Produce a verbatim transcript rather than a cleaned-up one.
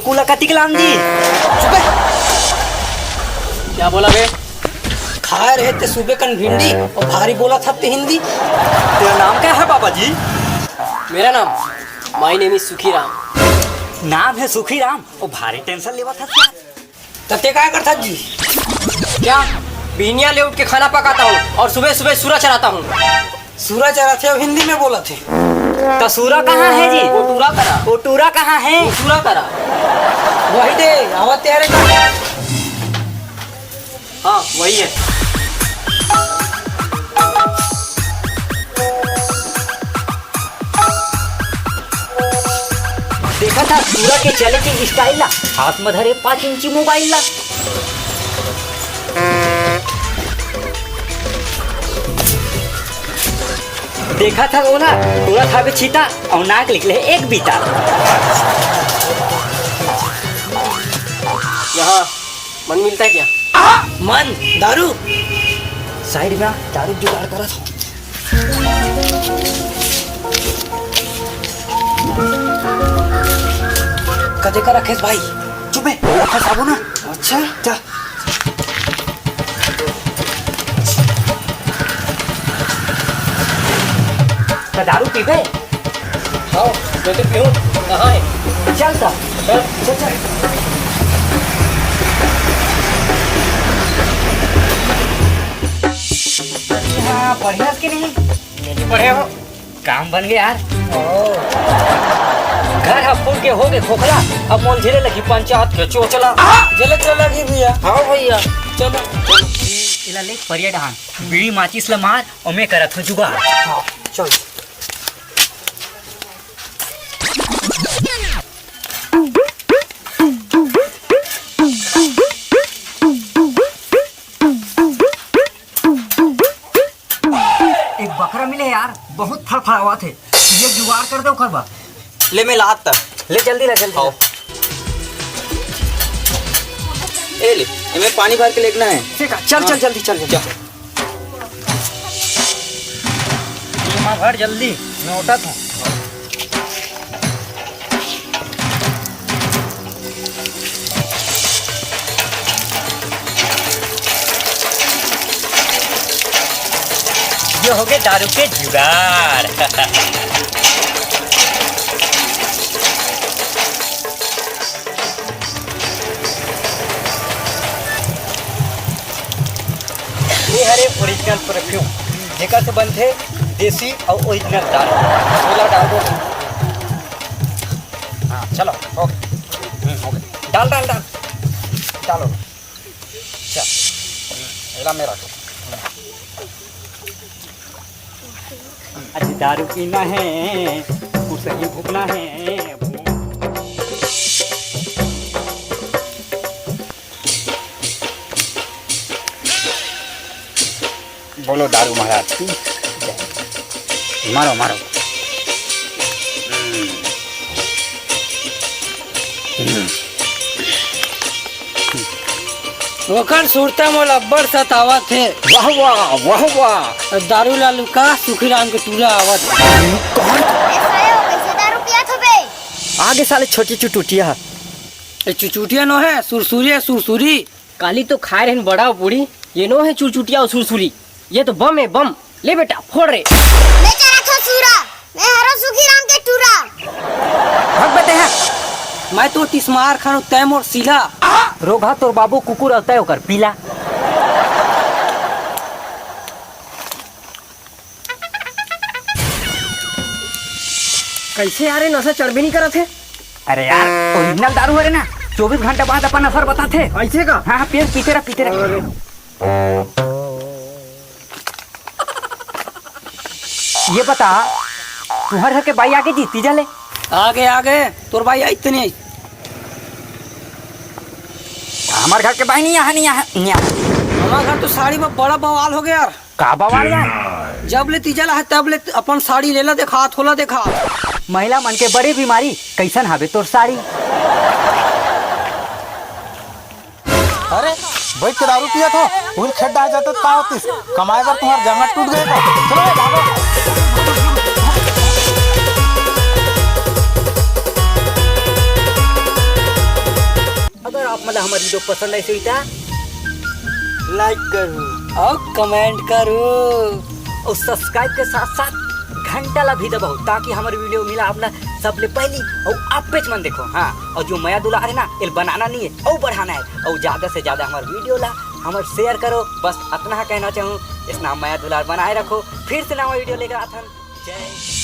बोला कतिक लाम जी। चुप बे। क्या बोला बे? खाए रहे ते सुबह कन भिंडी और भारी बोला था ते हिंदी। तेरा नाम क्या है बाबा जी? मेरा नाम, my name is सुखी राम। नाम है सुखी राम और भारी टेंशन लेवा था क्या? तब ते काय करता जी? क्या? बिहनिया ले उठ के खाना पकाता हूँ और सुबह सुबह सूरा चराता हूँ। सूरा चराथे, अब हिंदी में बोलथे। तो सूरा कहाँ है जी? वो टूरा करा। वो टूरा कहाँ है? वो सूरा करा। वही दे, आवत तेरे का। हाँ, वही है। देखा था सूरा के चले के स्टाइल ला, हाथ में धरे पाँच इंची मोबाइल ला। देखा था वो ना, पूरा था भी चीता और नाक निकले एक बीता। यहाँ मन मिलता है क्या? मन? दारू? साइड में आ, दारू जुगाड़ करा था। कदे का रखेस भाई? चुप है, रखा साबुन ना। अच्छा, जा। तो दारू पीबे? हाँ, मैं तो पीऊँ। कहाँ है? चल तो। चल। चल, चल। हाँ, बढ़िया कि नहीं? बढ़िया हो। काम बन गया यार। घर ह फूट के हो गए खोखला, अब मोल झेले लगी पंचायत के चोचला। झेले चला लगी भैया। हाँ भैया। चलो। इला ले परिया डहान, बीड़ी माचिस ल मार, और मैं करत हूँ जुगाड़। हाँ, चल। एक बकरा मिले यार, बहुत फड़फड़ावत हे। ये जुगाड़ कर दे ओकर बर। ले मैं लात तक। ले जल्दी ला, जल्दी आओ। ला। ए ले, एमे पानी भर के लेगना है। ठीक है, चल, हाँ। चल, जल्दी, चल, जल्दी, जा। चल। एमा भर जल्दी, मैं उठत हूँ। ये हो गए दारू के जुगाड़। ये हरे ओरिजिनल परफ्यूम, जेकर से बनथे देसी अउ ओरिजिनल दारू। ओला डाल दो। हाँ, चलो, हो गए। हम्म, हो गए। डाल, डाल, डाल। डालो। चल। हम्म, एला मेरा को। आज दारू पीना है, कुछ ही भूखना है। बोलो दारू महाराज की जय। मारो, मारो। हम्म। हम्म। ओकर सुरता मोला अब्बड़ सतावत हे। वाह, वाह, वाह, वाह। दारू ला लुका, सुखीराम के टूरा आवत। कौन? ए साले, वो कैसे दारू पियत होबे? आगे साले छोटी चुटुटिया। ए चुचुटिया नो है, सुरसुरी है, सुरसुरी। काली तो खाए रहन बड़ा बूढ़ी, ये नो है चुरचुटिया और सुरसुरी, ये तो बम है बम। ले बेटा, फोड़ रे। मैं चला था सूरा, मैं हरो सुखी राम के टूरा। भग बे तेहा। मैं तो तिसमार खानो तय मोर सीला। रोगहा तोर बाबू कुकुर अउ तय ओकर पीला। कैसे यार, ये नशा चढ़बे नहीं करत हे? अरे यार, ओरिजिनल दारू हरे ना, चौबीस घंटा बाद अपन असर बताथे। ऐसे का? हाँ, हाँ, पिए, पीते रह, पीते रह। अरे। ये बता, तुम्हारे घर के बाई आगे जी, तीजा ले? आगे, आगे, तोर बाई आई तनी आई। हमारे घर के बाई नहीं आहा, नहीं आहा, नहीं आहा। हमारे घर तो साड़ी में बड़ा बवाल हो गया यार। का बवाल बा? जब ले तीजा ला है, तब ले अपन साड़ी लेला देखा, थोला देखा। महिला मन के बड़ी बीमारी, कैसन हावे तोर साड़ी? अरे, बैठ के दारू पियत हो, उहिल खेत डाह जाते त का होतिस? कमाए बर तुम्हार जांगर टूट गए का? चलो, भागो। हमर video पसंद आइस होही त like करू अउ comment करू अउ subscribe के साथ साथ घंटा ला भी दबाओ, ताकि हमर video मिला आप ला सबले पहली अउ आप पेच मन देखो। हाँ, अउ जो मया दुलार हे ना, एला बनाना नहीं हे अउ बढ़ाना हे, अउ ज्यादा से ज्यादा हमर video ला हमर share करो। बस अतना हा कहना चाहूँ, इसना मया दुलार बनाए रखो। फिर से नवा video लेकर आथन। जय